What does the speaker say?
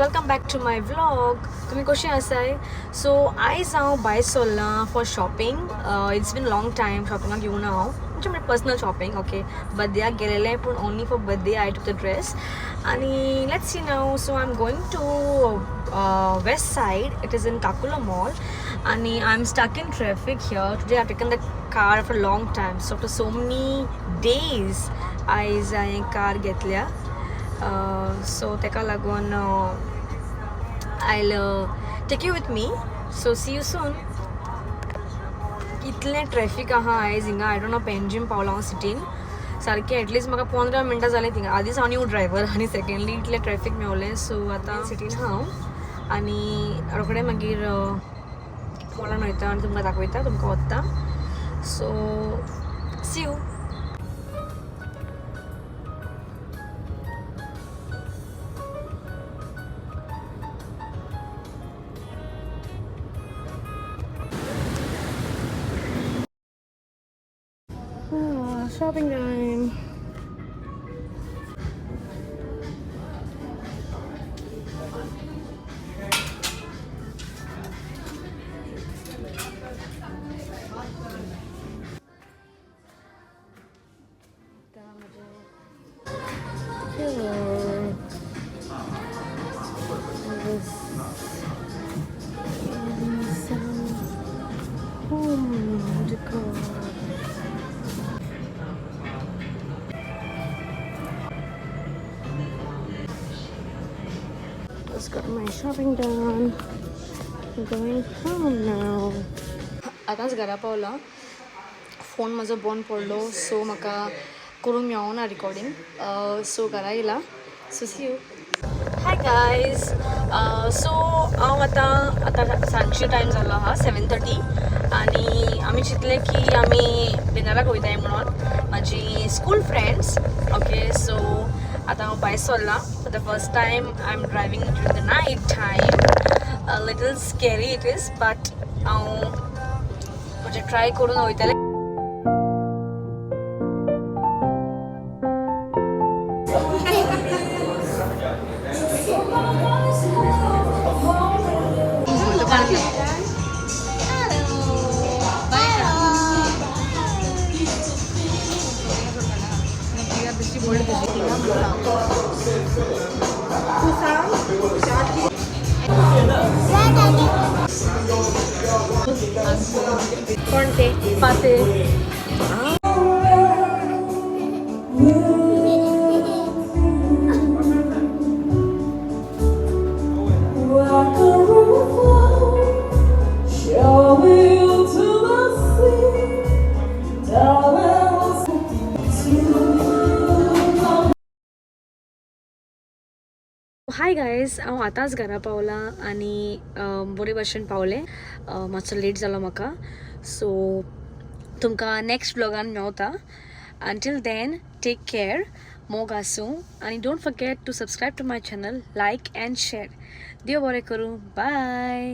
Welcome back to my vlog. तुम्ही कशी आसाय? सो आयज हांव भायर सरलां for shopping. It's been long time शॉपिंगाक येवना हांव, म्हणजे पर्सनल शॉपिंग. ओके, बर्थडेयाक गेलेलें, पूण only for birthday I took the dress. आनी let's see now. So I am going to west side, it is in Kakulo mall. आनी I am stuck in traffic here today. I taken the car for long time, so after so many days आयज हांवें car घेतल्या. So ताका लागून I'll take you with me. So see you soon. इतलें traffic आहा आयज हिंगा. I don't know, Panjim पावलां हांव सिटीन सारकें. एटलिस्ट म्हाका 15 मिनटां जालीं थिंगा. आदींच हांव न्यू ड्रायव्हर आनी सेकेंडली इतलें ट्रॅफीक मेवलें. सो आतां सिटीन हांव आनी रोखडें मागीर मॉलान वयता आनी तुमकां दाखयता, तुमकां वता. So see you. Shopping time. Hello. This is some home decor. Just got my shopping done. I'm going home now. आतांच घरा पावलां. फोन म्हजो बंद पडलो, सो म्हाका करूंक मेळना रिकॉर्डिंग. सो घरा येयला. So see you. Hi guys. So हांव आतां आतां सांजचे टायम जाल्लो आहा, 7:30, आनी आमी चिंतलें की आमी डिनराक वयताय म्हणून, म्हाजी स्कूल फ्रेंड्स. ओके, सो आतां हांव भायर सरलां. For the first time I am driving during the night time. Little scary it is, but हांव म्हणजे ट्राय करून वयतलें. कोण ते पाते. Like a river, shall we to the sea? Darling, to hi guys, हांव आतांच घरा पावलां आनी बरे भशेन पावलें. मातसो लेट जालो म्हाका. सो तुमकां नॅक्स्ट व्लॉगान मेवता. Until then take care, मोग आसूं आनी don't forget to subscribe to my channel, like and share. देव बरें करूं. बाय.